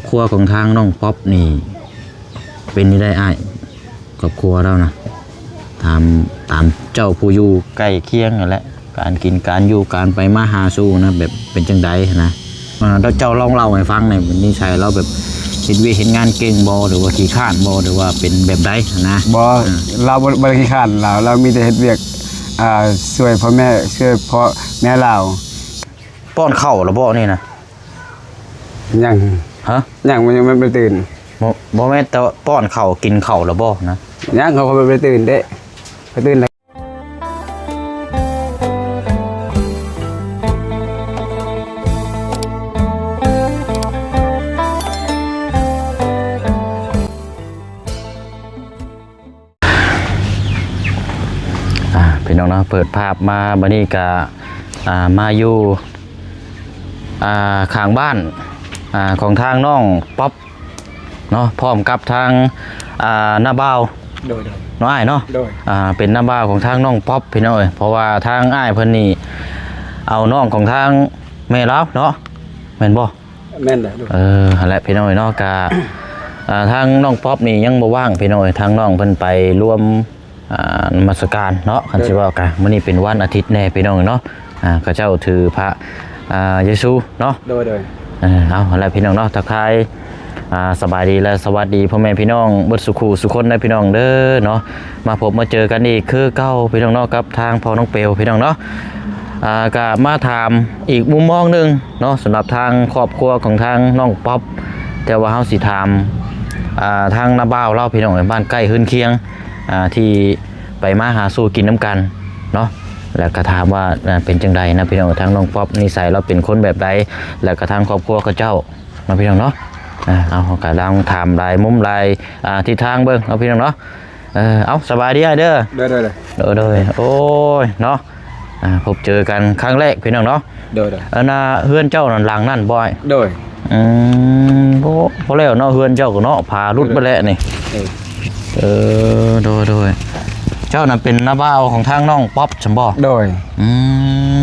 ຄົວຂອງທາງນ້ອງປັອບນີ້ເປັນຈັ່ງໃດອ້າຍ? ຄອບຄົວລາວນະ ຖາມຕາມເຈົ້າຜູ້ຢູ່ໃກ້ຄຽງຫັ້ນແຫຼະ ການກິນການຢູ່ ການໄປມາຫາສູ່ນະ ແບບເປັນຈັ່ງໃດຫັ້ນນະ? ອ່າ ແລ້ວເຈົ້າລອງເລົ່າໃຫ້ຟັງແໜ່ ນິໄສລາວແບບເຮັດວຽກເຮັດງານເກັ່ງບໍ່ ຫຼືວ່າຂີ້ຄ້ານບໍ່ ຫຼືວ່າເປັນແບບໃດຫັ້ນນະ? ບໍ່ ອ່າ ລາວບໍ່ ບໍ່ໄດ້ຂີ້ຄ້ານ ລາວ ລາວມີແຕ່ເຮັດວຽກ ອ່າ ຊ່ວຍພໍ່ແມ່ ຊ່ວຍພໍ່ແມ່ລາວ. ປ້ອນເຂົ້າແລ້ວບໍ່ນີ້ນະ? ຍັງ ຮະ? ຍັງ ມັນຍັງບໍ່ໄດ້ຕື່ນ. ບໍ່ ບໍ່ແມ່ນແຕ່ວ່າປ້ອນເຂົ້າ ກິນເຂົ້າແລ້ວບໍ່ນະ? ຍັງ ເຂົາກໍບໍ່ໄດ້ຕື່ນເດ້ ໄປຕື່ນ. ອ່າ ພີ່ນ້ອງເນາະ ເປີດພາບມາບັດນີ້ກະ ອ່າ ມາຢູ່ ອ່າ ຂ້າງບ້ານ ອ່າ ຂອງທາງນ້ອງປັອບເນາະ ພ້ອມກັບທາງ ອ່າ ນ້າບ່າວ ໂດຍໆ ເນາະອ້າຍເນາະ ໂດຍ ອ່າ ເປັນນ້າບ່າວຂອງທາງນ້ອງປັອບ ພີ່ນ້ອງເອີຍ ເພາະວ່າທາງອ້າຍເພິ່ນນີ້ເອົານ້ອງຂອງທາງແມ່ລາວເນາະ ແມ່ນບໍ່? ແມ່ນແຫຼະ ເອີ ຫັ້ນແຫຼະພີ່ນ້ອງເອີຍເນາະ ກະ ອ່າ ທາງນ້ອງປັອບນີ້ຍັງບໍ່ວ່າງພີ່ນ້ອງເອີຍ ທາງນ້ອງເພິ່ນໄປລວມ ອ່າ ນະມັດສະການເນາະ ຄັນຊິເວົ້າກະ ມື້ນີ້ເປັນວັນອາທິດແດ່ພີ່ນ້ອງເນາະ ອ່າ ເຂົາເຈົ້າຖືພະ ອ່າ ເຢຊູເນາະ ໂດຍໆ ເອີ ເອົາ ຫັ້ນແຫຼະພີ່ນ້ອງເນາະ ທັກທາຍ ອ່າ ສະບາຍດີ ແລະ ສະຫວັດດີພໍ່ແມ່ພີ່ນ້ອງເບິດສູ່ຄູ່ສູ່ຄົນເດີພີ່ນ້ອງເດີເນາະ ມາພົບມາເຈີກັນອີກຄືເກົ່າພີ່ນ້ອງເນາະ ກັບທາງພໍ່ນ້ອງເປວພີ່ນ້ອງເນາະ ອ່າ ກະມາຖາມອີກມຸມມອງໜຶ່ງເນາະ ສຳລັບທາງຄອບຄົວຂອງທາງນ້ອງປັອບ ແຕ່ວ່າເຮົາຊິຖາມ ອ່າ ທາງນ້າບ່າວລາວພີ່ນ້ອງເອີຍ ບ້ານໃກ້ເຮືອນຄຽງ ອ່າ ທີ່ໄປມາຫາສູ່ກິນນຳກັນເນາະ ແລ້ວກະຖາມວ່າ ອ່າ ເປັນຈັ່ງໃດນະພີ່ນ້ອງ ທາງນ້ອງປັອບນິໄສລາວເປັນຄົນແບບໃດ ແລ້ວກະທາງຄອບຄົວເຂົາເຈົ້າ ເນາະພີ່ນ້ອງເນາະ ອ່າ ເອົາ ເຮົາກະລອງຖາມຫຼາຍມຸມຫຼາຍ ອ່າ ທິດທາງເບິ່ງເນາະພີ່ນ້ອງເນາະ ເອີ ເອົາ ສະບາຍດີອ້າຍເດີ ໂດຍໆ ໂດຍໆ ໂອ້ຍ ເນາະ ອ່າ ພົບເຈີກັນຄັ້ງແລກພີ່ນ້ອງເນາະ ໂດຍໆ ອັນນ່າ ເຮືອນເຈົ້ານັ້ນຫຼັງນັ້ນບໍ່ອ້າຍ? ໂດຍ ອືມ ບໍ່ ພໍແລ້ວເນາະ ເຮືອນເຈົ້າກໍເນາະ ຝາຫຼຸດເບິດແລ້ວນີ້ ເອີ ເອີ ໂດຍໆ ເຈົ້ານັ້ນເປັນນ້າບ່າວຂອງທາງນ້ອງປັອບຊັ້ນບໍ່? ໂດຍ ອື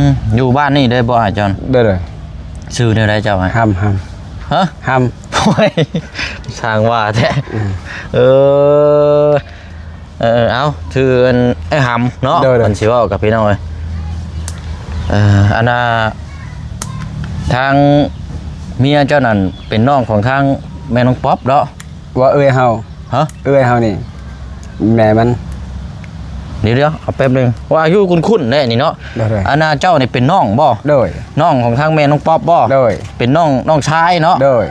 ມ ຢູ່ບ້ານນີ້ເລີຍບໍ່ອ້າຍເຈົ້າ? ໂດຍໆ ຊື່ແນວໃດເຈົ້າ? ຫຳ ຫຳ ຮະ? ຫຳ ໂອ້ຍ ຊ່າງວ່າແທ້ ອືມ ເອີ ເອີ ເອົາ ຊື່ອັນ ອ້າຍຫຳເນາະ ໂດຍໆ ເພິ່ນຊິເວົ້າກັບພີ່ນ້ອງເອີຍ ເອີ ອັນນ່າ ທາງເມຍເຈົ້ານັ້ນເປັນນ້ອງຂອງທາງແມ່ນ້ອງປັອບເນາະ? ວ່າເອື້ອຍເຮົາ ຮະ? ເອື້ອຍເຮົານີ້ ແມ່ມັນ ດຽວໆ ເອົາແປັບໜຶ່ງ ວ່າຢູ່ຄຸ້ນໆແດ່ນີ້ເນາະ ໂດຍໆ ອັນນ່າ ເຈົ້ານີ້ເປັນນ້ອງບໍ່? ໂດຍ ນ້ອງຂອງທາງແມ່ນ້ອງປັອບບໍ່? ໂດຍ ເປັນນ້ອງ ນ້ອງຊາຍເນາະ? ໂດຍ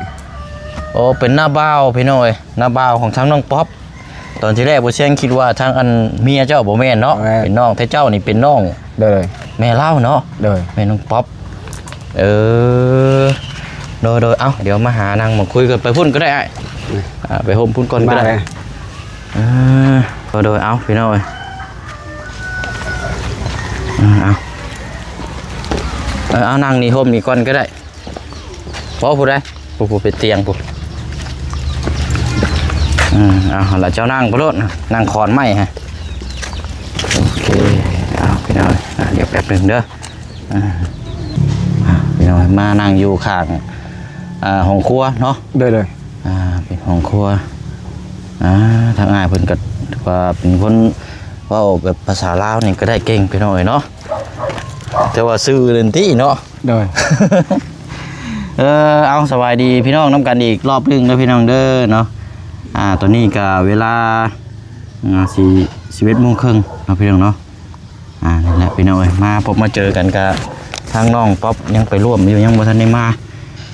ໂອ້ ເປັນນ້າບ່າວພີ່ນ້ອງເອີຍ ນ້າບ່າວຂອງທາງນ້ອງປັອບ ຕອນທີແລກບໍ່ແຊງຄິດວ່າທາງອັນເມຍເຈົ້າບໍ່ແມ່ນເນາະ ບໍ່ແມ່ນ ເປັນນ້ອງ ແຕ່ເຈົ້ານີ້ເປັນນ້ອງ ໂດຍ ແມ່ລາວເນາະ ໂດຍ ແມ່ນ້ອງປັອບ ເອີ ໂດຍໆ ເອົ້າ ດຽວມາຫານັ່ງມາຄຸຍກັນ ໄປພຸ້ນກໍໄດ້ອ້າຍ ອືມ ອ່າ ໄປຮົ່ມພຸ້ນກ່ອນກໍໄດ້ ມາເລີຍ ເອີ ໂດຍໆ ເອົ້າ ພີ່ນ້ອງເອີຍ ເອີ ເອົາ ເອີ ເອົາ ນັ່ງນີ້ຮົ່ມນີ້ກ່ອນກໍໄດ້ ບໍ່ ຜູ້ໃດ ຜູ້ ຜູ້ເປັນຕຽງຜູ້ ອືມ ເອົາ ລະເຈົ້ານັ່ງໄປໂລດ ນັ່ງຂອນໄມ້ຫັ້ນ ໂອເຄ ເອົາ ພີ່ນ້ອງ ອ່າ ດຽວແປັບໜຶ່ງເດີ ອ່າ ອ່າ ພີ່ນ້ອງ ມານັ່ງຢູ່ຂ້າງ ອ່າ ຫ້ອງຄົວເນາະ ໂດຍໆ ອ່າ ເປັນຫ້ອງຄົວ ອ່າ ທາງອ້າຍເພິ່ນກໍຖືວ່າເປັນຄົນເວົ້າແບບພາສາລາວນີ້ກໍໄດ້ເກັ່ງ ພີ່ນ້ອງເອີຍເນາະ ແຕ່ວ່າຊື່ນັ້ນຕິເນາະ ໂດຍ ເອີ ເອົາ ສະບາຍດີພີ່ນ້ອງນຳກັນອີກລອບໜຶ່ງເດີພີ່ນ້ອງເດີເນາະ ອ່າ ຕອນນີ້ກະເວລາ ອ່າ ສິບເອັດໂມງເຄິ່ງເນາະພີ່ນ້ອງເນາະ ອ່າ ນີ້ແຫຼະພີ່ນ້ອງເອີຍ ມາພົບມາເຈີກັນກະທາງນ້ອງປັອບຍັງໄປຮ່ວມຢູ່ ຍັງບໍ່ທັນໄດ້ມາ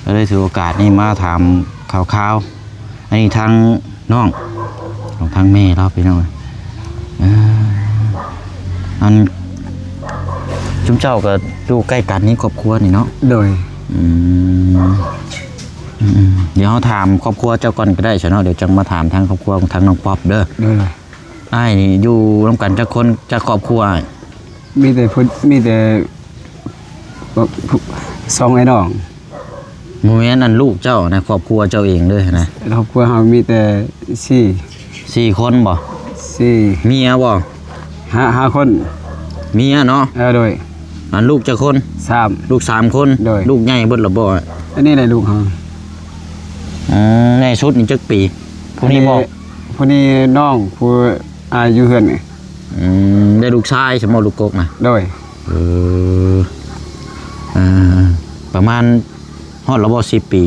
ກໍເລີຍຖືໂອກາດນີ້ມາຖາມຂ່າວໆ ອັນນີ້ທາງນ້ອງຂອງທາງແມ່ລາວພີ່ນ້ອງ ເອີ ອັນ ຊຸມເຈົ້າກໍຢູ່ໃກ້ກັນນີ້ຄອບຄົວນີ້ເນາະ ໂດຍ ອືມ ອືມໆ ດຽວເຮົາຖາມຄອບຄົວເຈົ້າກ່ອນກໍໄດ້ຊະເນາະ ດຽວຈັ່ງມາຖາມທາງຄອບຄົວຂອງທາງນ້ອງປັອບເດີ ໂດຍ ອ້າຍນີ້ຢູ່ນຳກັນຈັກຄົນ ຈັກຄອບຄົວອ້າຍ? ມີແຕ່ຜູ້ ມີແຕ່ ສອງອ້າຍນ້ອງ ບໍ່ແມ່ນ ອັນລູກເຈົ້ານະ ຄອບຄົວເຈົ້າເອງເດີນະ ຄອບຄົວເຮົາມີແຕ່ສີ່ ສີ່ຄົນບໍ່? ສີ່ ເມຍບໍ່? ຫ້າ ຫ້າຄົນ ເມຍເນາະ ເອີ ໂດຍ ອັນລູກຈັກຄົນ? ສາມ ລູກສາມຄົນ ໂດຍ ລູກໃຫຍ່ເບິດແລ້ວບໍ່? ອັນນີ້ແຫຼະລູກເຮົາ ອືມ ໃຫຍ່ສຸດນີ້ຈັກປີ? ຜູ້ນີ້ບໍ່? ຜູ້ນີ້ນ້ອງ ຜູ້ອາຍຢູ່ເຮືອນນີ້. ອືມ ໄດ້ລູກຊາຍຊັ້ນບໍ່ ລູກກົກນະ? ໂດຍ. ເອີ ເອີ ປະມານຮອດແລ້ວບໍ່ ສິບປີ?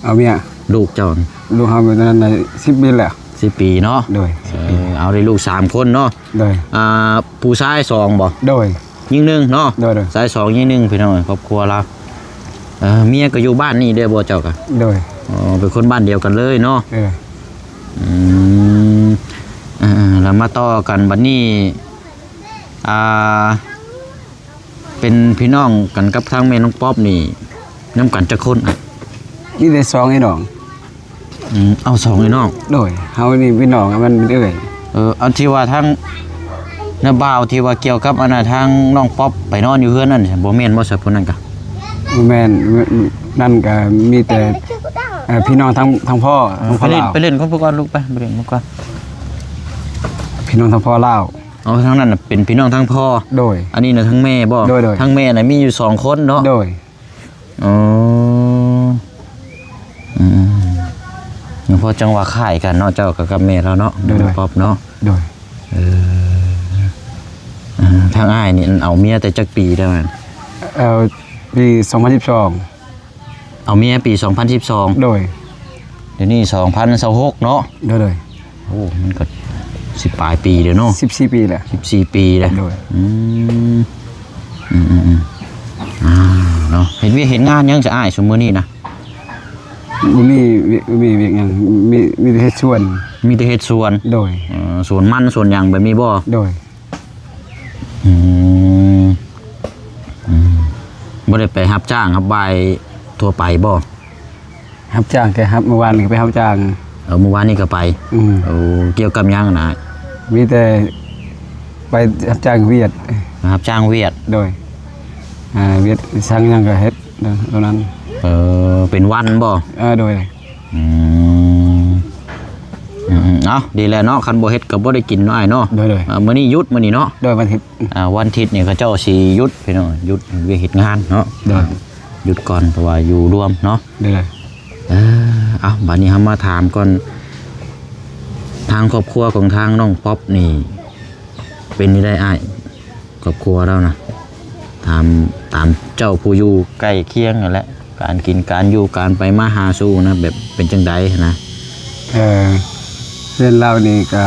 ເອົາເມຍ ລູກເຈົ້າ? ລູກເຮົາຕອນນັ້ນໄດ້ສິບປີແລ້ວ. ສິບປີເນາະ? ໂດຍ. ເອີ ເອົາໄດ້ລູກສາມຄົນເນາະ? ໂດຍ. ອ່າ ຜູ້ຊາຍສອງບໍ່? ໂດຍ. ຍິງໜຶ່ງເນາະ? ໂດຍໆ. ຊາຍສອງຍິງໜຶ່ງ ພີ່ນ້ອງເອີຍ ຄອບຄົວລາວ. ເອີ ເມຍກໍຢູ່ບ້ານນີ້ເດ້ບໍ່ ເຈົ້າກະ? ໂດຍ. ອໍ ເປັນຄົນບ້ານດຽວກັນເລີຍເນາະ? ເອີ. ອືມ ເອີໆ ແລ້ວມາຕໍ່ກັນບັດນີ້ ອ່າ ເປັນພີ່ນ້ອງກັນກັບທາງແມ່ນ້ອງປັອບນີ້ ນຳກັນຈັກຄົນ? ມີແຕ່ສອງອ້າຍນ້ອງ. ອືມ ເອົາ ສອງອ້າຍນ້ອງ. ໂດຍ. ເຮົານີ້ເປັນນ້ອງ ມັນເປັນເອື້ອຍ. ເອີ ອັນທີ່ວ່າທາງນ້າບ່າວທີ່ວ່າກ່ຽວກັບອັນນ່າ ທາງນ້ອງປັອບໄປນອນຢູ່ເຮືອນນັ້ນ ບໍ່ແມ່ນບໍ່ຊະ ຜູ້ນັ້ນກະ? ບໍ່ແມ່ນ. ນັ້ນກະມີແຕ່ ເອີ ພີ່ນ້ອງທາງ ທາງພໍ່ ເອີ ທາງພໍ່ລາວ. ໄປຫຼິ້ນ ໄປຫຼິ້ນກັບເພິ່ນກ່ອນລູກ ໄປ ໄປຫຼິ້ນກັບເພິ່ນກ່ອນ. ພີ່ນ້ອງທາງພໍ່ລາວ. ເອົາ ທາງນັ້ນນະເປັນພີ່ນ້ອງທາງພໍ່. ໂດຍ. ອັນນີ້ນະທາງແມ່ບໍ່? ໂດຍໆ. ທາງແມ່ນະມີຢູ່ສອງຄົນເນາະ? ໂດຍ. ອໍ ອືມ ເພາະຈັ່ງວ່າຄ້າຍກັນເນາະ ເຈົ້າກັບ ກັບແມ່ລາວເນາະ. ໂດຍໆ. ນ້ອງປັອບເນາະ. ໂດຍ. ເອີ ເອີ ທາງອ້າຍນີ້ເອົາເມຍແຕ່ຈັກປີແລ້ວ? ເອີ ປີສອງພັນສິບສອງ. ເອົາເມຍປີສອງພັນສິບສອງ. ໂດຍ. ດຽວນີ້ສອງພັນຊາວຫົກເນາະ? ໂດຍໆ. ໂອ້ ມັນກໍສິບປາຍປີແລ້ວເນາະ? ສິບສີ່ປີແລ້ວ. ສິບສີ່ປີແລ້ວ. ໂດຍ. ອືມ ອືມໆໆ ອ່າ ເນາະ ເຮັດວຽກເຮັດງານຫຍັງຊະອ້າຍ ຊຸມມື້ນີ້ນະ? ບໍ່ມີວຽກ ບໍ່ມີວຽກຫຍັງ ມີ ມີແຕ່ເຮັດສວນ. ມີແຕ່ເຮັດສວນ. ໂດຍ. ເອີ ສວນມັນສວນຫຍັງແບບນີ້ບໍ່? ໂດຍ. ອືມ ອືມ ບໍ່ໄດ້ໄປຮັບຈ້າງຮັບບາຍທົ່ວໄປບໍ່? ຮັບຈ້າງ ແຕ່ຮັບ ມື້ວານນີ້ໄປຮັບຈ້າງ. ເອີ ມື້ວານນີ້ກໍໄປ. ອືມ. ໂອ້ ກ່ຽວກັບຫຍັງນະ? ມີແຕ່ໄປຮັບຈ້າງຫວຽດ. ຮັບຈ້າງຫວຽດ. ໂດຍ. ອ່າ ຫວຽດ ຊ່າງຫຍັງກໍເຮັດ ເທົ່ານັ້ນ. ເອີ ເປັນວັນບໍ່? ເອີ ໂດຍ. ອືມ ອືມໆ ເອົາ ດີແລ້ວເນາະ ຄັນບໍ່ເຮັດກໍບໍ່ໄດ້ກິນເນາະອ້າຍເນາະ. ໂດຍໆ. ເອີ ມື້ນີ້ຢຸດ ມື້ນີ້ເນາະ. ໂດຍ ວັນທິດ. ອ່າ ວັນທິດນີ້ເຂົາເຈົ້າຊິຢຸດພີ່ນ້ອງ ຢຸດເຮັດວຽກເຮັດງານເນາະ. ໂດຍ. ຢຸດກ່ອນ ເພາະວ່າຢູ່ລວມເນາະ. ໂດຍ. ເອີ ເອົາ ບາດນີ້ເຮົາມາຖາມກ່ອນ ທາງຄອບຄົວຂອງທາງນ້ອງປັອບນີ້ ເປັນຈັ່ງໃດອ້າຍ? ຄອບຄົວລາວນະ ຖາມຕາມເຈົ້າຜູ້ຢູ່ໃກ້ຄຽງຫັ້ນແຫຼະ ການກິນການຢູ່ ການໄປມາຫາສູ່ນະ ແບບເປັນຈັ່ງໃດຫັ້ນນະ? ເອີ ເຮືອນລາວນີ້ກະ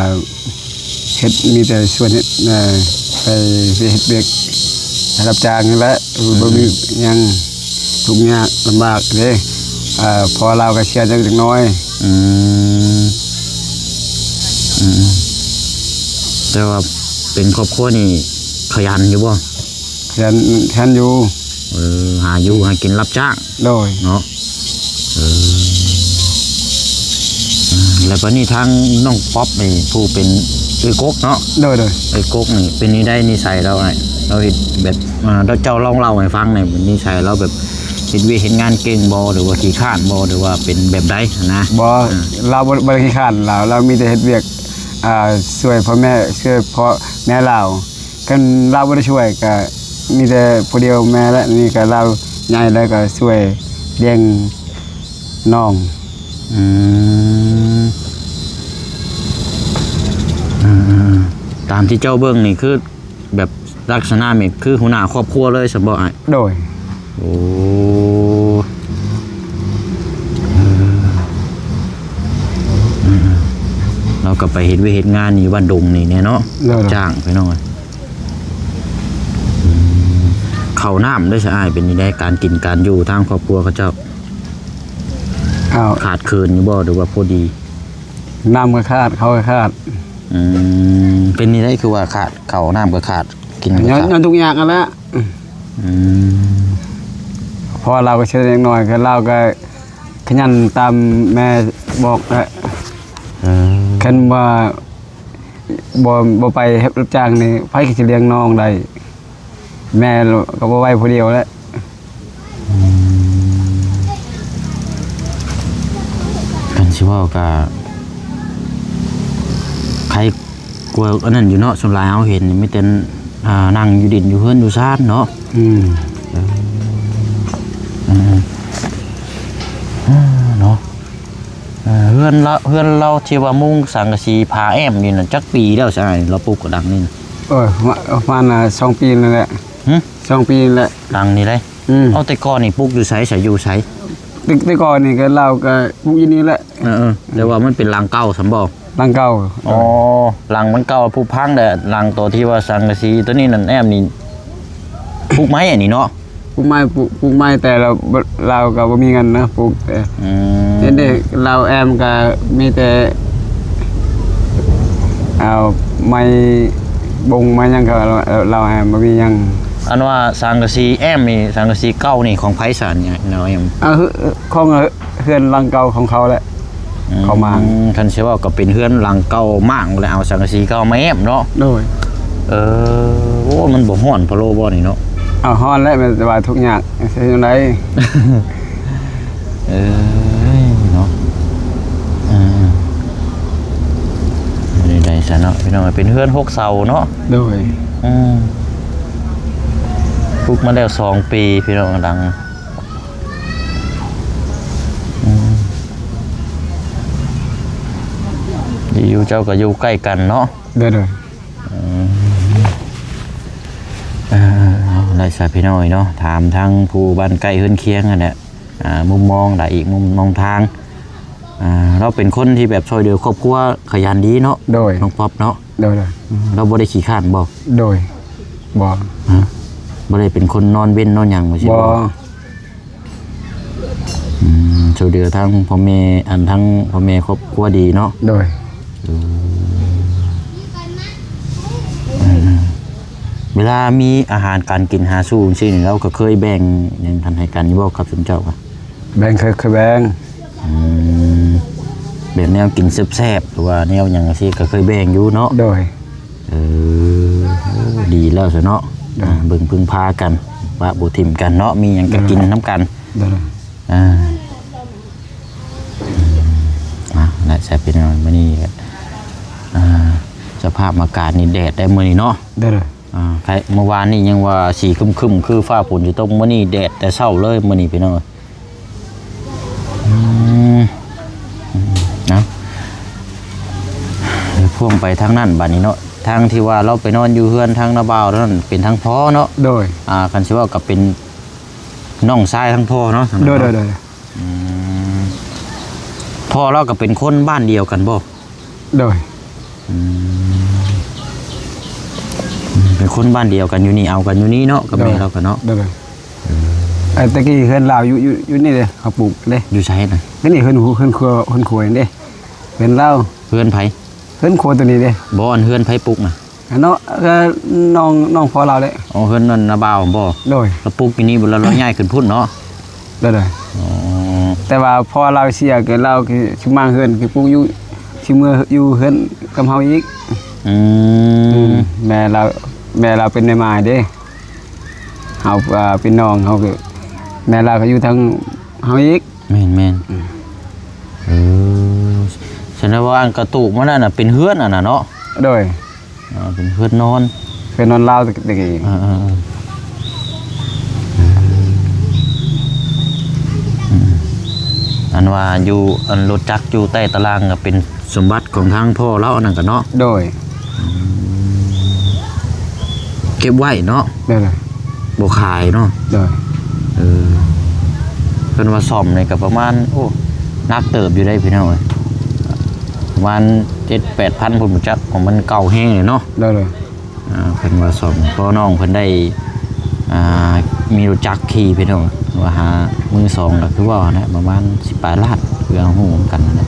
ເຮັດ ມີແຕ່ສວນເຮັດ ເອີ ໄປເຮັດວຽກ ໄປຮັບຈ້າງຫັ້ນແຫຼະ ອືມ ບໍ່ມີຫຍັງ ທຸກຍາກລຳບາກເດ້. ເອີ ພໍ່ລາວກໍເສຍແຕ່ເດັກນ້ອຍ. ອືມ ອືມໆ ແຕ່ວ່າເປັນຄອບຄົວນີ້ຂະຫຍັນຢູ່ບໍ່? ຂະຫຍັນ ຂະຫຍັນຢູ່. ເອີ ຫາຢູ່ຫາກິນຮັບຈ້າງ. ໂດຍ. ເນາະ ເອີ ແລ້ວບັດນີ້ທາງນ້ອງປັອບນີ້ ຜູ້ເປັນເອື້ອຍກົກເນາະ? ໂດຍໆ. ເອື້ອຍກົກນີ້ເປັນຈັ່ງໃດນິໄສລາວອ້າຍ? ລາວເຮັດແບບ ອ່າ ເຈົ້າລອງເລົ່າໃຫ້ຟັງແໜ່ ນິໄສລາວແບບເຮັດວຽກເຮັດງານເກັ່ງບໍ່ ຫຼືວ່າຂີ້ຄ້ານບໍ່ ຫຼືວ່າເປັນແບບໃດຫັ້ນນະ? ບໍ່ ອ່າ ລາວບໍ່ ບໍ່ໄດ້ຂີ້ຄ້ານ ລາວ ລາວມີແຕ່ເຮັດວຽກ ອ່າ ຊ່ວຍພໍ່ແມ່ ຊ່ວຍພໍ່ແມ່ລາວ. ຄັນລາວບໍ່ໄດ້ຊ່ວຍກະມີແຕ່ຜູ້ດຽວແມ່ແຫຼະ ນີ້ກະລາວໃຫຍ່ແລ້ວກະຊ່ວຍລ້ຽງນ້ອງ. ອືມ ອືມໆ ຕາມທີ່ເຈົ້າເບິ່ງນີ້ຄືແບບລັກສະນະນີ້ຄືຫົວໜ້າຄອບຄົວເລີຍຊັ້ນບໍ່ອ້າຍ? ໂດຍ. ໂອ້ ເອີ ເອີ ເອີ ລາວກໍໄປເຮັດວຽກເຮັດງານຢູ່ບ້ານດົງນີ້ແນ່ເນາະ. ໂດຍ ຈ້າງພີ່ນ້ອງເອີຍ. ອືມ ເຂົ້ານ້ຳເດ້ຊະອ້າຍ ເປັນຈັ່ງໃດ ການກິນການຢູ່ທາງຄອບຄົວເຂົາເຈົ້າ? ເຂົ້າ ຂາດເຂີນຢູ່ບໍ່ ຫຼືວ່າພໍດີ? ນ້ຳກໍຂາດ ເຂົ້າກໍຂາດ. ອືມ ເປັນຈັ່ງໃດຄືວ່າຂາດ ເຂົ້ານ້ຳກໍຂາດ ກິນກໍຂາດ ຍ້ອນ ຍ້ອນທຸກຢ່າງຫັ້ນແຫຼະ. ອືມ ເພາະວ່າລາວກໍເສຍເດັກນ້ອຍ ກໍລາວກໍຂະຫຍັນຕາມແມ່ບອກແຫຼະ. ເອີ ຄັນວ່າບໍ່ ບໍ່ໄປເຮັດຮັບຈ້າງນີ້ ໃຜກໍຊິລ້ຽງນ້ອງໄດ້? ແມ່ກໍບໍ່ໄຫວຜູ້ດຽວແຫຼະ. ອືມ ຄັນຊິເວົ້າກໍໄຄກວ່າອັນນັ້ນຢູ່ເນາະ. ສ່ວນຫຼາຍເຮົາເຫັນມີແຕ່ ອ່າ ນັ່ງຢູ່ດິນຢູ່ເຮືອນຢູ່ຊານເນາະ. ອືມ ເອີ ເອີ ເອີ ເນາະ. ເຮືອນລາວ ເຮືອນລາວທີ່ວ່າມຸງສັງກະສີຝາແອ້ມນີ້ນະ ຈັກປີແລ້ວຊະອ້າຍ? ລາວປຸກຫຼັງນີ້ນະ ເອີ ປະມານ ປະມານ ອ່າ ສອງປີນີ້ແຫຼະ. ຫຶ? ສອງປີນີ້ແຫຼະ ຫຼັງນີ້ເດ້. ອືມ ເອົາ ແຕ່ກ່ອນນີ້ປຸກຢູ່ໃສຊະ? ຢູ່ໃສ? ແຕ່ ແຕ່ກ່ອນນີ້ກໍລາວກໍປຸກຢູ່ນີ້ແຫຼະ. ເອີໆ ແຕ່ວ່າມັນເປັນຫຼັງເກົ່າຊັ້ນບໍ່? ຫຼັງເກົ່າ. ອໍ ຫຼັງມັນເກົ່າ ຜຸພັງແຫຼະ. ຫຼັງໂຕທີ່ວ່າສັງກະສີໂຕນີ້ນັ້ນ ແອ້ມນີ້ ປຸກໄມ້ອັນນີ້ເນາະ? ປູກໄມ້ ປູກ ປູກໄມ້ ແຕ່ລາວ ລາວກໍບໍ່ມີເງິນນະ ປູກ ອືມ ເຫັນເດ້ ລາວແອ້ມກໍມີແຕ່ ເອົາໄມ້ບົງໄມ້ຫຍັງ ກໍລາວແອ້ມບໍ່ມີຫຍັງ. ອັນວ່າສັງກະສີແອ້ມນີ້ ສັງກະສີເກົ່ານີ້ຂອງໃຜຊະນີ້ ລາວແອ້ມ? ເອີ ຂອງເຮືອນຫຼັງເກົ່າຂອງເຂົາແຫຼະ. ອືມ ເຂົາມາງ. ຄັນຊິເວົ້າກໍເປັນເຮືອນຫຼັງເກົ່າມາງແລ້ວ ເອົາສັງກະສີເກົ່າມາແອ້ມເນາະ. ໂດຍ. ເອີ ໂອ້ ມັນບໍ່ຮ້ອນພະໂລບໍ່ນີ້ເນາະ? ເອົາ ຮ້ອນແຫຼະ ແຕ່ວ່າທຸກຍາກ ເຮັດຈັ່ງໃດ? ເອີຍ ເນາະ ເອີ ເປັນໃດຊະເນາະ ພີ່ນ້ອງ ເປັນເຮືອນຫົກເສົາເນາະ. ໂດຍ. ອືມ ປຸກມາແລ້ວສອງປີ ພີ່ນ້ອງ ຫຼັງ ອືມ ຢູ່ເຈົ້າກໍຢູ່ໃກ້ກັນເນາະ. ໂດຍ ໂດຍ. ອືມ ເອີ ເອົາ ໄດ້ຊະພີ່ນ້ອງເນາະ ຖາມທາງຜູ້ບ້ານໃກ້ເຮືອນຄຽງຫັ້ນແຫຼະ ອ່າ ມຸມມອງ ແລະ ອີກມຸມມອງທາງ ອ່າ ລາວເປັນຄົນທີ່ແບບຊ່ອຍເຫຼືອຄອບຄົວຂະຫຍັນດີເນາະ. ໂດຍ. ນ້ອງປັອບເນາະ. ໂດຍ ໂດຍ. ອືມ ລາວບໍ່ໄດ້ຂີ້ຄ້ານບໍ່? ໂດຍ. ບໍ່. ຮະ? ບໍ່ໄດ້ເປັນຄົນນອນເວັນນອນຫຍັງວ່າຊີ້ບໍ່? ບໍ່. ອືມ ຊ່ວຍເຫຼືອທັງພໍ່ແມ່ ອັນ ທັງພໍ່ແມ່ຄອບຄົວດີເນາະ. ໂດຍ. ເອີ ເວລາມີອາຫານການກິນຫາສູ່ຈັ່ງຊີ້ນີ້ ລາວກໍເຄີຍແບ່ງຫຍັງທັນໃຫ້ກັນຢູ່ບໍ່ກັບຊຸມເຈົ້າ? ແບ່ງ ເຄີຍ ເຄີຍແບ່ງ. ອືມ ແບບແນວກິນແຊບໆ ຫຼືວ່າແນວຫຍັງຈັ່ງຊີ້ ກໍເຄີຍແບ່ງຢູ່ເນາະ. ໂດຍ. ເອີ ໂອ້ ດີແລ້ວຊະເນາະ. ໂດຍ. ອ່າ ເບິ່ງເພິ່ງພາກັນ ປະບໍ່ຖິ້ມກັນເນາະ ມີຫຍັງກໍກິນນຳກັນ. ໂດຍ. ອ່າ ອ່າ ແລະ ແຊບເປັນມື້ນີ້ ອ່າ ສະພາບອາກາດນີ້ແດດໄດ໋ມື້ນີ້ເນາະ. ໂດຍ. ອ່າ ໃຄ ເມື່ອວານນີ້ຍັງວ່າສີຄຶ້ມໆ ຄືຟ້າຝົນຊິຕົກ ມື້ນີ້ແດດແຕ່ເຊົ້າເລີຍ ມື້ນີ້ ພີ່ນ້ອງ. ອືມ ເອົາ ດຽວພ່ວງໄປທາງນັ້ນບາດນີ້ເນາະ ທາງທີ່ວ່າລາວໄປນອນຢູ່ເຮືອນທາງນ້າບ່າວນັ້ນ ເປັນທາງພໍ່ເນາະ. ໂດຍ. ອ່າ ຄັນຊິເວົ້າກໍເປັນນ້ອງຊາຍທາງພໍ່ເນາະ. ໂດຍ ໂດຍ ໂດຍ. ອືມ ພໍ່ລາວກໍເປັນຄົນບ້ານດຽວກັນບໍ່? ໂດຍ. ອືມ ເປັນຄົນບ້ານດຽວກັນຢູ່ນີ້ ເອົາກັນຢູ່ນີ້ເນາະ ກັບແມ່ລາວກໍເນາະ. ໂດຍ ໂດຍ. ເອີ ແຕ່ກີ້ເຮືອນລາວຢູ່ ຢູ່ ຢູ່ນີ້ເດ້ ເຂົາປູກເດ້. ຢູ່ໃສນະ? ກໍນີ້ເຮືອນ ເຮືອນຄົວ ເຮືອນຄົວນີ້ເດ້ ເຮືອນລາວ. ເຮືອນໃຜ? ເຮືອນຄົວໂຕນີ້ເດ້. ບໍ່ ອັນເຮືອນໃຜປຸກນະ? ອັນເນາະ ກໍນ້ອງ ນ້ອງພໍ່ລາວແຫຼະ. ອໍ ເຮືອນນັ້ນນ້າບ່າວບໍ? ໂດຍ. ລາວປຸກຢູ່ນີ້ບໍ່ ລາວ ລາວຍ້າຍຂຶ້ນພຸ້ນເນາະ? ໂດຍ ໂດຍ. ອໍ ແຕ່ວ່າພໍ່ລາວເສຍ ກໍລາວຊິມາເຮືອນ ຄືປຸກຢູ່ ຊິເມືອຢູ່ເຮືອນກັບເຮົາອີກ. ອືມ ອືມ ແມ່ລາວ ແມ່ລາວເປັນແມ່ໝ້າຍເດ້ ເຮົາ ອ່າ ເປັນນ້ອງເຮົາ ກໍແມ່ລາວກໍຢູ່ທາງເຮົາອີກ. ແມ່ນໆ. ອືມ ເອີ ສະແດງວ່າອັນກະຕູບມັນນັ້ນນະ ເປັນເຮືອນອັນນັ້ນເນາະ? ໂດຍ. ອ່າ ເປັນເຮືອນນອນ ເຮືອນນອນລາວແຕ່ກີ້. ເອີໆໆ ອັນວ່າຢູ່ ອັນລົດຈັກຢູ່ໃຕ້ຕາລ່າງກໍເປັນສົມບັດຂອງທາງພໍ່ລາວອັນນັ້ນກະເນາະ? ໂດຍ. ອືມ ເກັບໄວ້ເນາະ? ໂດຍໆ. ບໍ່ຂາຍເນາະ? ໂດຍ. ເອີ ເພິ່ນວ່າສ້ອມນີ້ກໍປະມານ ໂອ້ ໜັກເຕີບຢູ່ເດ້ພີ່ນ້ອງເອີຍ ປະມານເຈັດແປດພັນພຸ້ນບໍ່ຈັກ ຂອງມັນເກົ່າແຮງເລີຍເນາະ. ໂດຍໆ. ອ່າ ເພິ່ນວ່າສ້ອມ ເພາະນ້ອງເພິ່ນໄດ້ ອ່າ ມີລົດຈັກຂີ່ພີ່ນ້ອງ ວ່າຫາມືສອງກໍຄືເວົ້າຫັ້ນແຫຼະ ປະມານສິບປາຍລ້ານ ຄືເຮົາຮູ້ນຳກັນຫັ້ນແຫຼະ.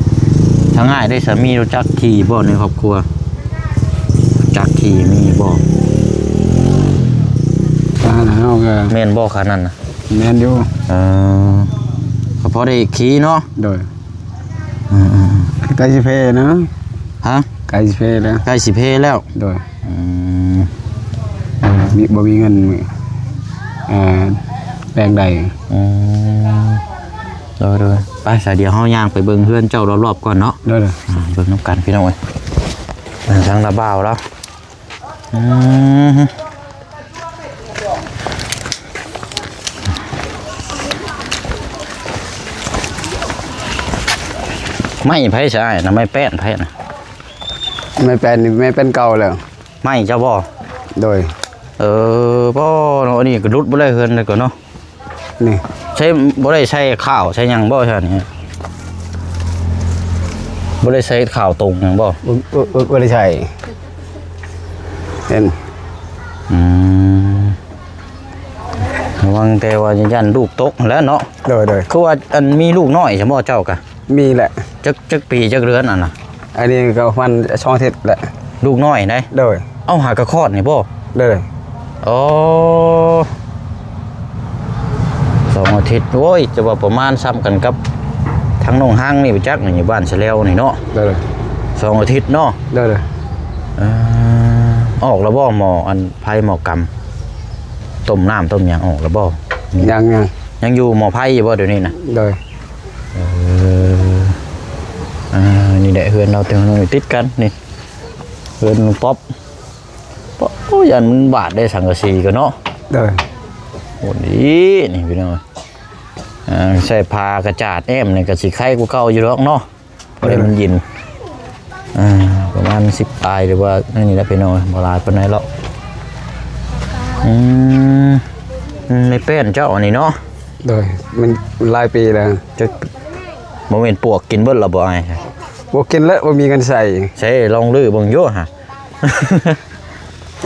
ທາງອ້າຍໄດ້ສາມີລົດຈັກຂີ່ບໍ່ໃນຄອບຄົວ? ຈັກຂີ່ມີບໍ່? ອ່າ ເຮົາກໍ ແມ່ນບໍ່ຄັນນັ້ນນະ? ແມ່ນຢູ່. ເອີ ກໍພໍໄດ້ຂີ່ເນາະ? ໂດຍ. ອືມໆໆ ໃກ້ຊິເພນະ? ຮະ? ໃກ້ຊິເພແລ້ວ ໃກ້ຊິເພແລ້ວ. ໂດຍ. ອືມ ມີ ບໍ່ມີເງິນ ເອີ ແປງໃດ. ອືມ ໂດຍໆ. ໄປຊະ ດຽວເຮົາຍ່າງໄປເບິ່ງເຮືອນເຈົ້າລອບໆກ່ອນເນາະ. ໂດຍໆ. ອ່າ ເບິ່ງນຳກັນພີ່ນ້ອງເອີຍ ເອີ ທາງລາວບ່າວລາວ ອືມ ໄມ້ໃຜຊະອ້າຍນະ? ໄມ້ແປ້ນໃຜນະ? ໄມ້ແປ້ນນີ້ ໄມ້ແປ້ນເກົ່າແລ້ວ. ໄມ້ເຈົ້າບໍ່? ໂດຍ. ເອີ ບໍ່ເນາະ ອັນນີ້ກໍຫຼຸດບໍ່ໄດ້ເຮືອນເລີຍກໍເນາະ. ນີ້ ໃຊ້ ບໍ່ໄດ້ໃສ່ຂ້າວໃສ່ຫຍັງບໍ່ຊັ້ນນີ້? ບໍ່ໄດ້ໃສ່ຂ້າວຕົງຫຍັງບໍ່? ບໍ່ ບໍ່ ບໍ່ ບໍ່ໄດ້ໃສ່. ເຫັນ ອືມ ຫວັງແຕ່ວ່າຢ້ານລູກຕົກຫັ້ນແຫຼະເນາະ. ໂດຍ ໂດຍ. ຄືວ່າອັນ ມີລູກນ້ອຍຊັ້ນບໍ່ເຈົ້າກະ? ມີແຫຼະ. ຈັກ ຈັກປີຈັກເດືອນອັນນະ? ອັນນີ້ກໍປະມານສອງອາທິດແຫຼະ. ລູກນ້ອຍໃດ໋? ໂດຍ. ເອົ້າ ຫາກະຄອດນີ້ບໍ່? ໂດຍ. ອໍ ສອງອາທິດ. ໂອ້ຍ ຈະວ່າປະມານສ່ຳກັນກັບທາງນ້ອງຮັງນີ້ບໍ່ຈັກ ຢູ່ບ້ານສະແລວນີ້ເນາະ. ໂດຍ. ສອງອາທິດເນາະ. ໂດຍ. ເອີ ອອກແລ້ວບໍ່ ໝໍ້ອັນໄຟໝໍ້ກຳ? ຕົ້ມນ້ຳຕົ້ມຫຍັງອອກແລ້ວບໍ່? ຍັງ ຍັງ ຍັງຢູ່ໝໍ້ໄຟຢູ່ບໍ່ດຽວນີ້ນະ? ໂດຍ. ເອີ ອ່າ ນີ້ແຫຼະເຮືອນເຮົາ ແຕ່ເຮືອນເຮົາຕິດກັນນີ້ ເຮືອນປ້ອບ. ໂອ້ ຢ້ານມັນບາດໄດ້ສັງກະສີກໍເນາະ. ໂດຍ. ໂອ້ ນີ້ ນີ້ພີ່ນ້ອງ ອ່າ ໃສ່ຜ້າກະຈາດແອ້ມນີ້ກໍຊິໄຄກວ່າເກົ່າຢູ່ດອກເນາະ. ບໍ່ໄດ້ມັນເຢັນ ອ່າ ປະມານສິບປາຍ ຫຼືວ່ານັ້ນນີ້ແຫຼະພີ່ນ້ອງ ບໍ່ຫຼາຍປານໃດດອກ. ອືມ ອືມ ໃນແປ້ນເຈົ້າອັນນີ້ເນາະ. ໂດຍ. ມັນຫຼາຍປີແລ້ວ. ຈັກ ບໍ່ແມ່ນປວກກິນເບິດແລ້ວບໍ່ອ້າຍ? ບໍ່ກິນແລ້ວ ບໍ່ມີເງິນໃຊ້. ໃຊ້ລອງຮື້ເບິ່ງຢູ່ຫາ.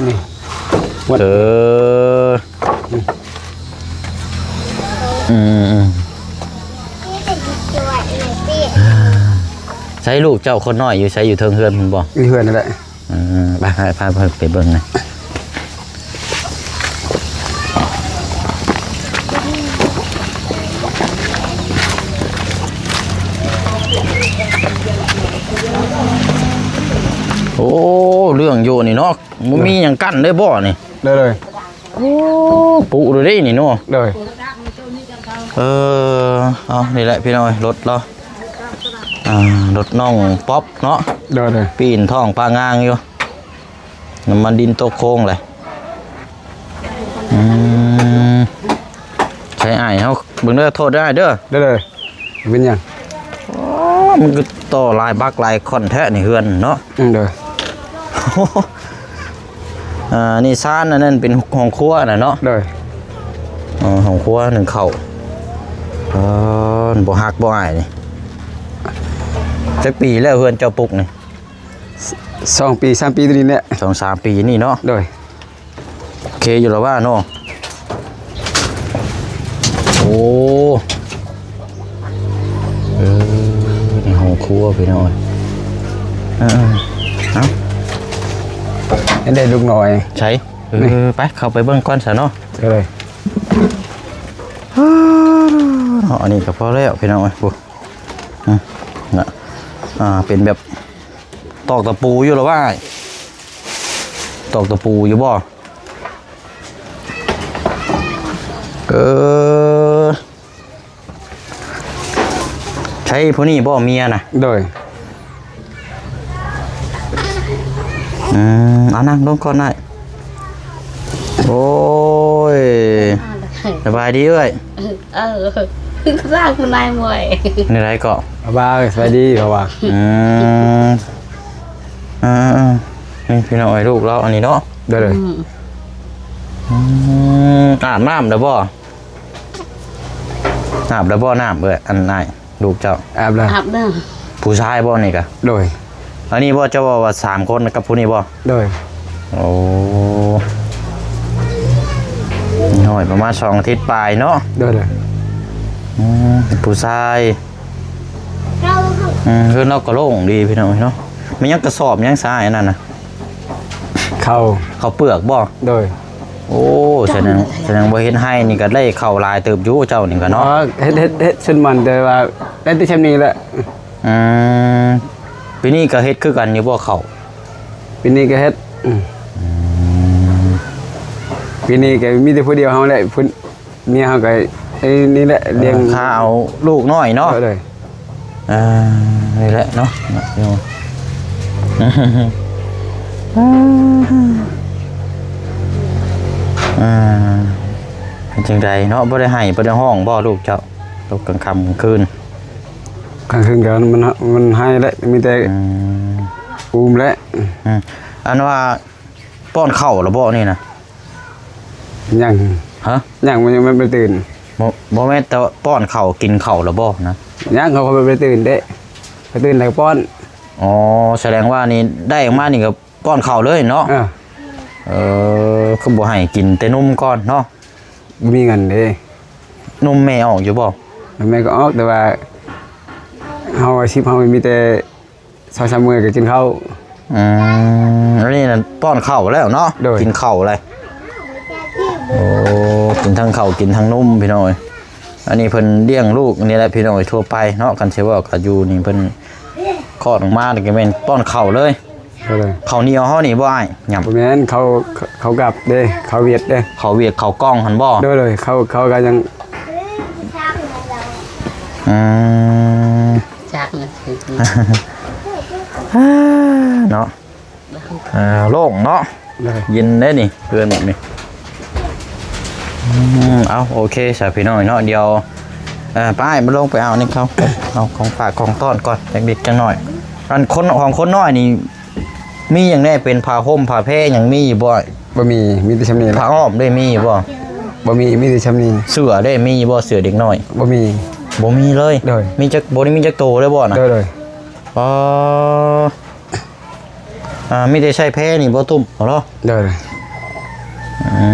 ນີ້ ເອີ ອືມ ໃສລູກເຈົ້າຄົນນ້ອຍຢູ່ໃສ? ຢູ່ເທິງເຮືອນພຸ້ນບໍ່? ຢູ່ເຮືອນນັ້ນແຫຼະ. ເອີ ໄປ ໄປ ພາເພິ່ນໄປເບິ່ງນະ. ໂອ້ ເລື່ອງຢູ່ນີ້ເນາະ ບໍ່ມີຫຍັງກັ້ນເດ້ບໍ່ນີ້? ໂດຍ ໂດຍ. ໂອ້ ປຸເລີຍເດ້ນີ້ເນາະ. ໂດຍ. ເອີ ເອົາ ນີ້ແຫຼະພີ່ນ້ອງເອີຍ ລົດລາວ ອ່າ ລົດນ້ອງປັອບເນາະ. ໂດຍ ໂດຍ. ປີ້ນທ້ອງປາງາງຢູ່ ນ້ຳມັນດິນຕົກໂຄ້ງເລີຍ. ອືມ ໃຊ້ອ້າຍເຮົາເບິ່ງເດີ ໂທດເດີອ້າຍເດີ. ໂດຍ ໂດຍ. ເປັນຫຍັງ? ອໍ ມັນກໍຕໍ່ຫຼາຍບັກຫຼາຍຂ້ອນແທ້ນີ້ເຮືອນເນາະ. ອືມ ໂດຍ. ອ່າ ນີ້ຊານ ອັນນັ້ນເປັນຫ້ອງຄົວນະເນາະ. ໂດຍ. ອໍ ຫ້ອງຄົວໜຶ້ງເຂົ້າ. ອໍ ບໍ່ຮັກບໍ່ອ້າຍນີ້. ຈັກປີແລ້ວເຮືອນເຈົ້າປຸກນີ້? ສ- ສອງປີ ສາມປີນີ້ແຫຼະ. ສອງສາມປີນີ້ເນາະ. ໂດຍ. ໂອເຄຢູ່ລະວ່າເນາະ. ໂອ້ ເອີ ໃນຫ້ອງຄົວພີ່ນ້ອງເອີຍ. ເອີ ເອີ ເອົ້າ ເຫັນໄດ້ລູກນ້ອຍໃສ? ເອີ ໄປ ເຂົ້າໄປເບິ່ງກ່ອນຊະເນາະ. ເອີ ເນາະ ອັນນີ້ກໍພໍແລ້ວພີ່ນ້ອງເອີຍ. ພຸ້ນ ອືມ ນະ ອ່າ ເປັນແບບ ຕອກຕະປູຢູ່ລະວ່າອ້າຍ? ຕອກຕະປູຢູ່ບໍ່? ເອີ ໃຊ່ຜູ້ນີ້ບໍ່ເມຍນະ? ໂດຍ. ອືມ ເອົານັ່ງລົງກ່ອນອ້າຍ. ໂອ້ຍ ສະບາຍດີເອື້ອຍ. ເອີ ລາວຜູ້ນາຍມວຍ ແນວໃດເກາະ? ສະບາຍ ສະບາຍດີເຂົາວ່າ. ອືມ ເອີໆ ນີ້ພີ່ນ້ອງເອີຍ ລູກລາວອັນນີ້ເນາະ. ໂດຍ ໂດຍ. ອືມ ອືມ ອາບນ້ຳແລ້ວບໍ່? ອາບແລ້ວບໍ່ນ້ຳເອື້ອຍ ອັນອ້າຍ ລູກເຈົ້າ? ອາບແລ້ວ ອາບແລ້ວ. ຜູ້ຊາຍບໍ່ນີ້ກະ? ໂດຍ. ອັນນີ້ບໍ່ ເຈົ້າເວົ້າວ່າສາມຄົນກັບຜູ້ນີ້ບໍ່? ໂດຍ. ໂອ້ ນ້ອຍປະມານສອງອາທິດປາຍເນາະ. ໂດຍ ໂດຍ. ອືມ ເປັນຜູ້ຊາຍ. ອືມ ເຮືອນລາວກໍໂລ່ງດີພີ່ນ້ອງເນາະ. ແມ່ນຫຍັງກະສອບຫຍັງຊາຍອັນນັ້ນນະ? ເຂົ້າ ເຂົ້າເປືອກບໍ່? ໂດຍ. ໂອ້ ສະແດງ ສະແດງວ່າເຮັດໄຮ່ນີ້ກໍໄດ້ເຂົ້າຫຼາຍເຕີບຢູ່ເຈົ້ານີ້ກໍເນາະ. ອໍ ເຮັດ ເຮັດ ເຮັດສ່ວນມັນ ແຕ່ວ່າໄດ້ແຕ່ຊ່ຳນີ້ແຫຼະ. ອືມ ປີນີ້ກໍເຮັດຄືກັນຢູ່ບໍ່ເຂົ້າ? ປີນີ້ກໍເຮັດ. ອືມ ອືມ ປີນີ້ກໍມີແຕ່ຜູ້ດຽວເຮົາແຫຼະ ຜູ້ ເມຍເຮົາກໍ ເອີ ນີ້ແຫຼະ ລ້ຽງ ເອີ ຂ້າເອົາລູກນ້ອຍເນາະ. ໂດຍ ໂດຍ. ອ່າ ນີ້ແຫຼະເນາະ ອ່າ ເປັນຈັ່ງໃດເນາະ ບໍ່ໄດ້ໄຫ້ບໍ່ໄດ້ຮ້ອງບໍ່ລູກເຈົ້າ? ຕົກກາງຄ່ຳກາງຄືນ ກາງຄືນກໍມັນ ມັນໄຫ້ແຫຼະ ມີແຕ່ ອືມ ອູມແຫຼະ. ອືມ ອັນວ່າປ້ອນເຂົ້າແລ້ວບໍ່ນີ້ນະ? ຍັງ ຮະ? ຍັງ ມັນຍັງບໍ່ໄດ້ຕື່ນ. ບໍ່ ບໍ່ແມ່ນແຕ່ວ່າປ້ອນເຂົ້າ ກິນເຂົ້າແລ້ວບໍ່ນະ? ຍັງ ເຂົາ ເຂົາບໍ່ໄດ້ຕື່ນເດ້ ໄປຕື່ນແລ້ວກໍປ້ອນ. ອໍ ສະແດງວ່ານີ້ໄດ້ອອກມານີ້ກໍປ້ອນເຂົ້າເລີຍເນາະ? ເອີ ເອີ ຄືບໍ່ໃຫ້ກິນແຕ່ນົມກ່ອນເນາະ? ບໍ່ມີເງິນເດ້. ນົມແມ່ອອກຢູ່ບໍ່? ນົມແມ່ກໍອອກ ແຕ່ວ່າເຮົາອາຊີບເຮົາມີແຕ່ ສອງສາມມື້ກໍກິນເຂົ້າ. ອືມ ອັນນີ້ນະ ປ້ອນເຂົ້າແລ້ວເນາະ? ໂດຍ ກິນເຂົ້າແລ້ວ. ໂອ້ ກິນທັງເຂົ້າ ກິນທັງນົມ ພີ່ນ້ອງເອີຍ. ອັນນີ້ເພິ່ນລ້ຽງລູກນີ້ແຫຼະ ພີ່ນ້ອງເອີຍ ທົ່ວໄປເນາະ. ຄັນຊິເວົ້າກໍຢູ່ນີ້ ເພິ່ນຄອດອອກມານີ້ກໍແມ່ນປ້ອນເຂົ້າເລີຍ. ໂດຍ ເຂົ້າໜຽວເຮົານີ້ບໍ່ອ້າຍ? ຫຍັງ ບໍ່ແມ່ນ ເຂົ້າ ເຂົ້າກັບເດ້ ເຂົ້າຫວຽດເດ້. ເຂົ້າຫວຽດ ເຂົ້າກ່ອງຫັ້ນບໍ່? ໂດຍ ໂດຍ ເຂົ້າ ເຂົ້າກໍຍັງ ອືມ ຈັກນະ ເນາະ ອ່າ ໂລ່ງເນາະ. ໂດຍ ເຢັນເດ້ນີ້ ເຮືອນແບບນີ້. ອືມ ເອົາ ໂອເຄຊະ ພີ່ນ້ອງເນາະ. ດຽວ ເອີ ໄປ ອ້າຍ ມາລົງໄປເອົານີ້ເຂົາ ເອົາຂອງຝາກຂອງຕ້ອນກ່ອນ ຈັກເລັກຈັກນ້ອຍ. ອັນຄົນ ຂອງຄົນນ້ອຍນີ້ ມີຫຍັງແດ່? ເປັນຜ້າຫົ່ມຜ້າແພຫຍັງມີຢູ່ບໍ່? ບໍ່ມີ ມີແຕ່ຊ່ຳນີ້. ຜ້າອ້ອມເດ້ ມີຢູ່ບໍ່? ບໍ່ມີ ມີແຕ່ຊ່ຳນີ້. ເສື້ອເດ້ ມີຢູ່ບໍ່? ເສື້ອເດັກນ້ອຍ ບໍ່ມີ ບໍ່ມີເລີຍ. ໂດຍ ມີຈັກ ບໍ່ໄດ້ມີຈັກໂຕເລີຍບໍ່ນະ? ໂດຍ ໂດຍ ອໍ ອ່າ ມີແຕ່ໃຊ້ແພນີ້ບໍ່ ຕຸ້ມເນາະ? ໂດຍ ອື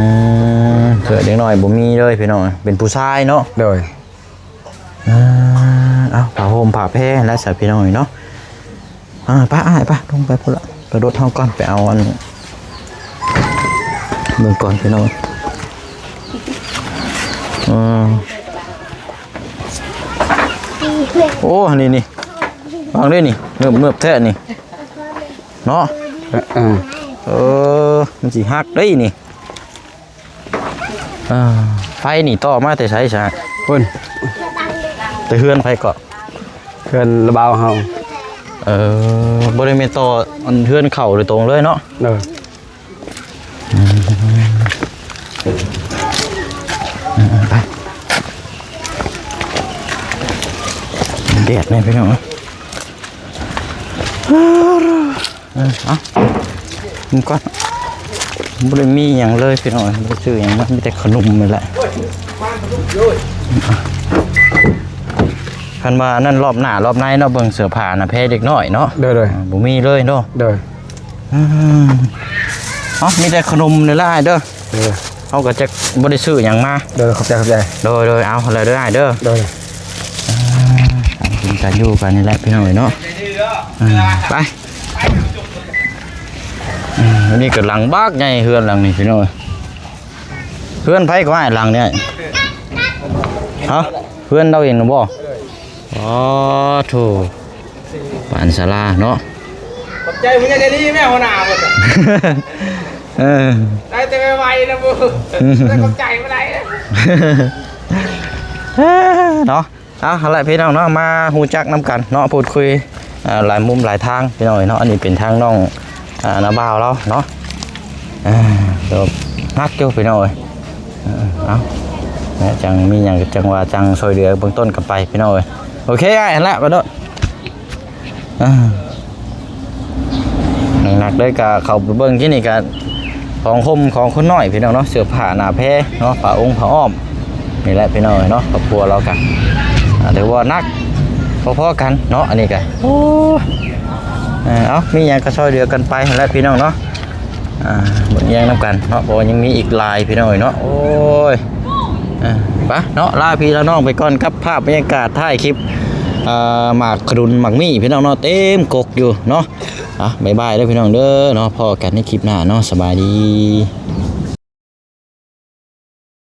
ມ ເສື້ອເດັກນ້ອຍບໍ່ມີເລີຍ ພີ່ນ້ອງ ເປັນຜູ້ຊາຍເນາະ? ໂດຍ ອ່າ ເອົາ ຜ້າຫົ່ມຜ້າແພຫັ້ນລະຊະ ພີ່ນ້ອງເນາະ. ອ່າ ໄປອ້າຍ ໄປ ລົງໄປພຸ້ນລະ ໄປລົດເຮົາກ່ອນ ໄປເອົາອັນ ເບິ່ງກ່ອນ ພີ່ນ້ອງ. ເອີ ໂອ້ ນີ້ ນີ້ ວາງເດ້ນີ້ ເນີບໆແທ້ນີ້ເນາະ. ເອີ ເອີ ມັນຊິຫັກເດ້ນີ້. ອ່າ ໄຟນີ້ຕໍ່ມາແຕ່ໃສຊະ? ພຸ້ນ ແຕ່ເຮືອນໃຜເກາະ? ເຮືອນລະບ່າວເຮົາ. ເອີ ບໍ່ໄດ້ແມ່ນຕໍ່ອັນເຮືອນເຂົາໂດຍຕົງເລີຍເນາະ? ໂດຍ ອືມ ໄປ ແດດແນ່ພີ່ນ້ອງ. ເອີ ເອົາ ມັນກໍບໍ່ໄດ້ມີຫຍັງເລີຍພີ່ນ້ອງ ບໍ່ໄດ້ຊື້ຫຍັງມາ ມີແຕ່ຂະໜົມນີ້ແຫຼະ. ຄັນວ່າອັນນັ້ນລອບໜ້າລອບໃນເນາະ ເບິ່ງເສື້ອຜ້າໜ້າແພເດັກນ້ອຍເນາະ. ໂດຍ ໂດຍ ອ່າ ບໍ່ມີເລີຍເນາະ. ໂດຍ ອືມ ເອົາ ມີແຕ່ຂະໜົມນີ້ລະອ້າຍເດີ. ໂດຍ ເຮົາກໍຈັກບໍ່ໄດ້ຊື້ຫຍັງມາ. ໂດຍ ຂອບໃຈ ຂອບໃຈ. ໂດຍ ໂດຍ ເອົາແລ້ວເດີອ້າຍເດີ. ໂດຍ ອ່າ ການກິນການຢູ່ກັນນີ້ແຫຼະພີ່ນ້ອງເອີຍເນາະ. ອ່າ ໄປ ອືມ ອັນນີ້ກໍຫຼັງບັກໃຫຍ່ ເຮືອນຫຼັງນີ້ພີ່ນ້ອງເອີຍ. ເຮືອນໃຜກໍອ້າຍຫຼັງນີ້? ຮະ ເຮືອນລາວເອງນະບໍ່? ອໍ ໂທ້ ປານສາລາເນາະ. ຂອບໃຈຜູ້ໃຫຍ່ໃຈດີແມ່ຫົວໜ້າເພິ່ນ. ເອີ ໄດ້ແຕ່ໄວໆນະບໍ່ ໄດ້ຂອບໃຈບໍ່ໄດ້ເນາະ. ເອົາ ຫັ້ນແຫຼະພີ່ນ້ອງເນາະ ມາຮູ້ຈັກນຳກັນເນາະ ພູດຄຸຍ ອ່າ ຫຼາຍມຸມຫຼາຍທາງພີ່ນ້ອງເອີຍເນາະ. ອັນນີ້ເປັນທາງນ້ອງ ອ່າ ນ້າບ່າວລາວເນາະ. ອ່າ ກໍໜັກຢູ່ພີ່ນ້ອງເອີຍ. ເອີ ເອົາ ແລະ ຈັ່ງມີຫຍັງກໍຈັ່ງວ່າ ຈັ່ງຊ່ວຍເຫຼືອເບື້ອງຕົ້ນກັນໄປພີ່ນ້ອງເອີຍ. ໂອເຄອ້າຍ ຫັ້ນແຫຼະ ໄປໂລດ. ອ່າ ໜັກໆເລີຍ ກະເຂົ້າໄປເບິ່ງທີ່ນີ້ ກະຂອງຫົ່ມຂອງຄົນນ້ອຍພີ່ນ້ອງເນາະ ເສື້ອຜ້າໜ້າແພເນາະ ຜ້າອົງຜ້າອ້ອມ ນີ້ແຫຼະພີ່ນ້ອງເອີຍເນາະ. ຄອບຄົວລາວກະ ອ່າ ຖືວ່າໜັກພໍໆກັນເນາະ ອັນນີ້ກະ. ໂອ້ ເອີ ເອົາ ມີຫຍັງກະຊ່ອຍເຫຼືອກັນໄປຫັ້ນແຫຼະພີ່ນ້ອງເນາະ. ອ່າ ເບິ່ງແຍງນຳກັນເນາະ ເພາະວ່າຍັງມີອີກຫຼາຍພີ່ນ້ອງເອີຍເນາະ. ໂອ້ຍ ອ່າ ໄປເນາະ ລາພີ່ລານ້ອງໄປກ່ອນກັບພາບບັນຍາກາດທ້າຍຄລິບ ອ່າ ໝາກຂະໜຸນໝາກມີ້ພີ່ນ້ອງເນາະ ເຕັມກົກຢູ່ເນາະ. ອ່ະ ບາຍບາຍເດີພີ່ນ້ອງເດີເນາະ ພໍ້ກັນໃນຄລິບໜ້າເນາະ ສະບາຍດີ.